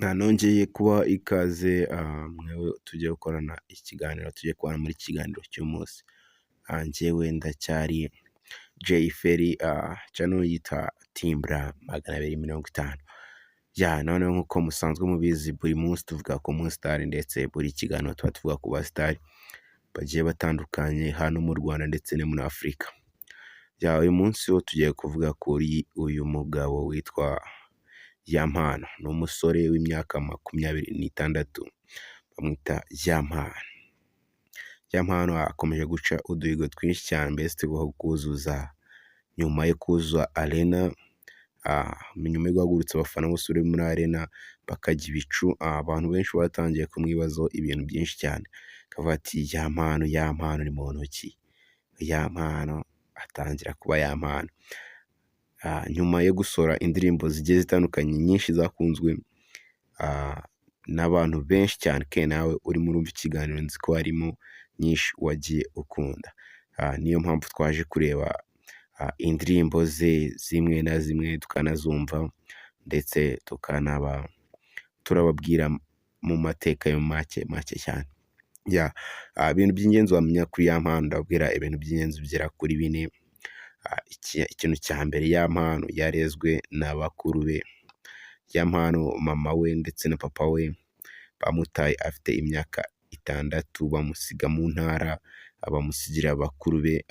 Nongeye kubaha ikaze mwewe tugiye gukorana ikiganiro, tugiye kubana muri iki kiganiro cy'umunsi. Njyewe ndacyari Jay Ferry, channel yitwa Timbra 250. Ya noneho nk'uko musanzwe mubizi, buri munsi tuvuga ku musitari, ndetse buri kiganiro tuba tuvuga ku basitari bagiye batandukanye hano mu Rwanda ndetse no muri Afurika. Ya uyu munsi wo tugiye kuvuga kuri uyu mugabo witwa Yampano. Ni umusore w'imyaka 26, bamwita Yampano. Yampano akomeje guca uduhigo twinshi cyane, mbese tugomba kuzuza nyuma yo kuzuza arena, nyuma yo guhagurutsa abafana bose uri muri arena bakajya ibicu. Abantu benshi batangiye kumwibazaho ibintu byinshi cyane, akavuga ati: "Yampano, Yampano ni muntu ki?" Yampano atangira kuba Yampano nyuma yo gusohora indirimbo zigiye zitandukanye nyinshi zakunzwe n'abantu benshi cyane. Ke nawe urimo urumva ikiganiro, nzi ko harimo nyinshi wagiye ukunda. Niyo mpamvu twaje kureba indirimbo ze zimwe na zimwe, tukanazumva, ndetse tukanaba turababwira mu mateka yo make make cyane. Ya ibintu by'ingenzi wamenya kuri Yampano, ndababwira ibintu by'ingenzi bigera kuri bine. Ikintu cya mbere, Yampano yarezwe na bakuru be. Yampano, mama we ndetse na papa we bamutaye afite imyaka 6, bamusiga mu ntara, bamusigira bakuru be.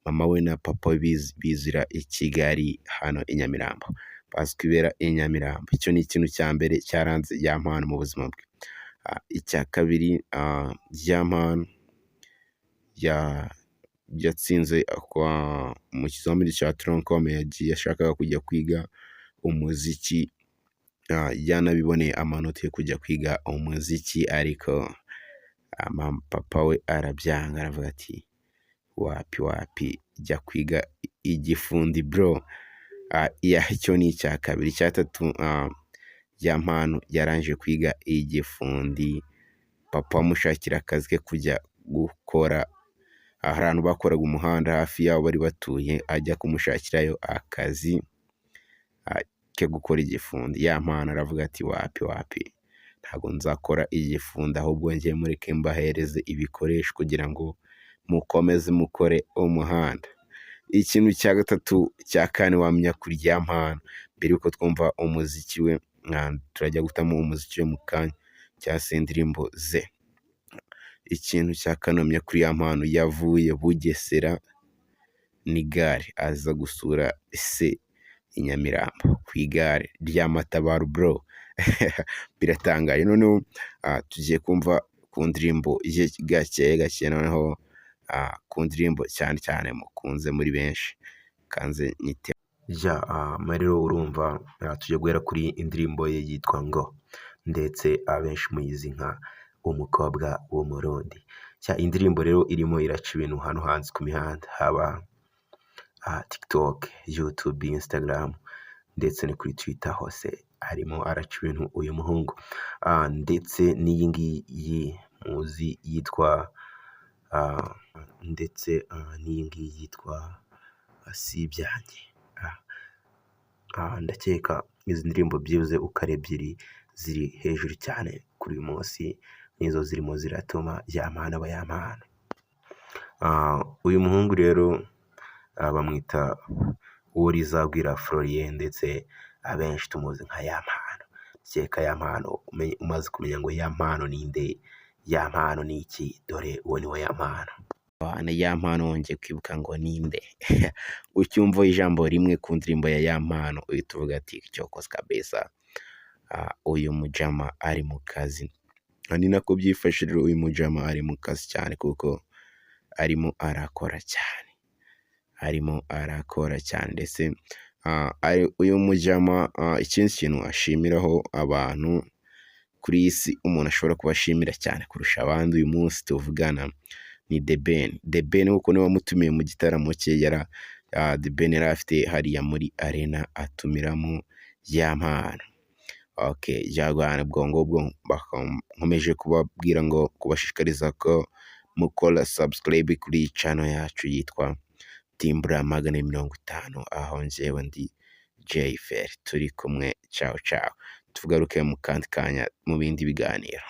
Mama we na papa we bizira i Kigali hano i Nyamirambo, bazi kwibera i Nyamirambo. Icyo ni ikintu cya mbere cyaranze Yampano mu buzima bwe. Icya kabiri, Yampano yatsinze mu kizamini cya tronc commun. Yagiye yashakaga kujya kwiga umuziki, yanabiboneye amanota yo kujya kwiga umuziki, ariko papa we arabyanga, aravuga ati: "Wapi wapi, jya kwiga igifundi bro." Icyo ni icya kabiri. Icya tatu, Yampano yarangije kwiga igifundi, papa amushakira akazi ke kujya gukora ahantu bakoraga umuhanda hafi y'aho bari batuye, ajya kumushakirayo akazi ke gukora igifundi. Yampano aravuga ati: "Wapi wapi, ntabwo nzakora igifundi, ahubwo njye mureke mbahereze ibikoresho kugira ngo mukomeze mukore umuhanda." Ikintu cya gatatu, cya kane wamenya kuri Yampano, mbere y'uko twumva umuziki we, turajya guhitamo umuziki we mu kanya cyangwa se indirimbo ze. Ikintu cya kane wamenya kuri Yampano, yavuye Bugesera n'igare, aza gusura se i Nyamirambo ku igare rya Matabaro bro, biratangaje. Noneho tugiye kumva ku ndirimbo ye gake gake, noneho ku ndirimbo cyane cyane mukunze muri benshi, kanze nyite. Ya rero urumva tugiye guhera kuri indirimbo ye yitwa ngo, ndetse abenshi muyizi nka Umukobwa w'Umurundi. Indirimbo rero irimo iraca ibintu hano hanze ku mihanda, haba TikTok, YouTube, Instagram ndetse no kuri Twitter, hose harimo araca ibintu uyu muhungu. Ndetse n'iyi ngiyi muzi yitwa, ndetse n'iyi ngiyi yitwa Si Ibyanjye. Ndakeka izi ndirimbo byibuze uko ari ebyiri ziri hejuru cyane kuri uyu munsi, nizo zirimo ziratuma Yampano aba Yampano. Uyu muhungu rero bamwita Uworizagwira Florien, ndetse abenshi tumuzi nka Yampano. Ndakeka Yampano umaze kumenya ngo Yampano ni nde, Yampano ni iki, dore uwo ni we Yampano. Yampano wongeye kwibuka ngo ninde? Ucyumva ijambo rimwe ku ndirimbo ya Yampano, uhita uvuga ati: "Cyokoze kabisa, uyu mujama ari mu kazi." Ni nako byifashe rero, uyu mujama ari mu kazi cyane, kuko arimo arakora cyane, arimo arakora cyane. Ndetse uyu mujama, ikindi kintu ashimiraho abantu kuri iyi si, umuntu ashobora kubashimira cyane kurusha abandi uyu munsi tuvugana, ni The Ben. The Ben kuko niwe wamutumiye mu gitaramo cye yara The Ben yari afite hariya muri arena, atumiramo Yampano. Okay, jagwana, ubwo ngubwo nkomeje kubabwira ngo kubashishikariza ko mukora subscribe kuri channel yacu yitwa Timbura 250, aho njyewe ndi Jay Ferry, turi kumwe. Ciao ciao. Tugaruke mu kandi kanya mu bindi biganiro.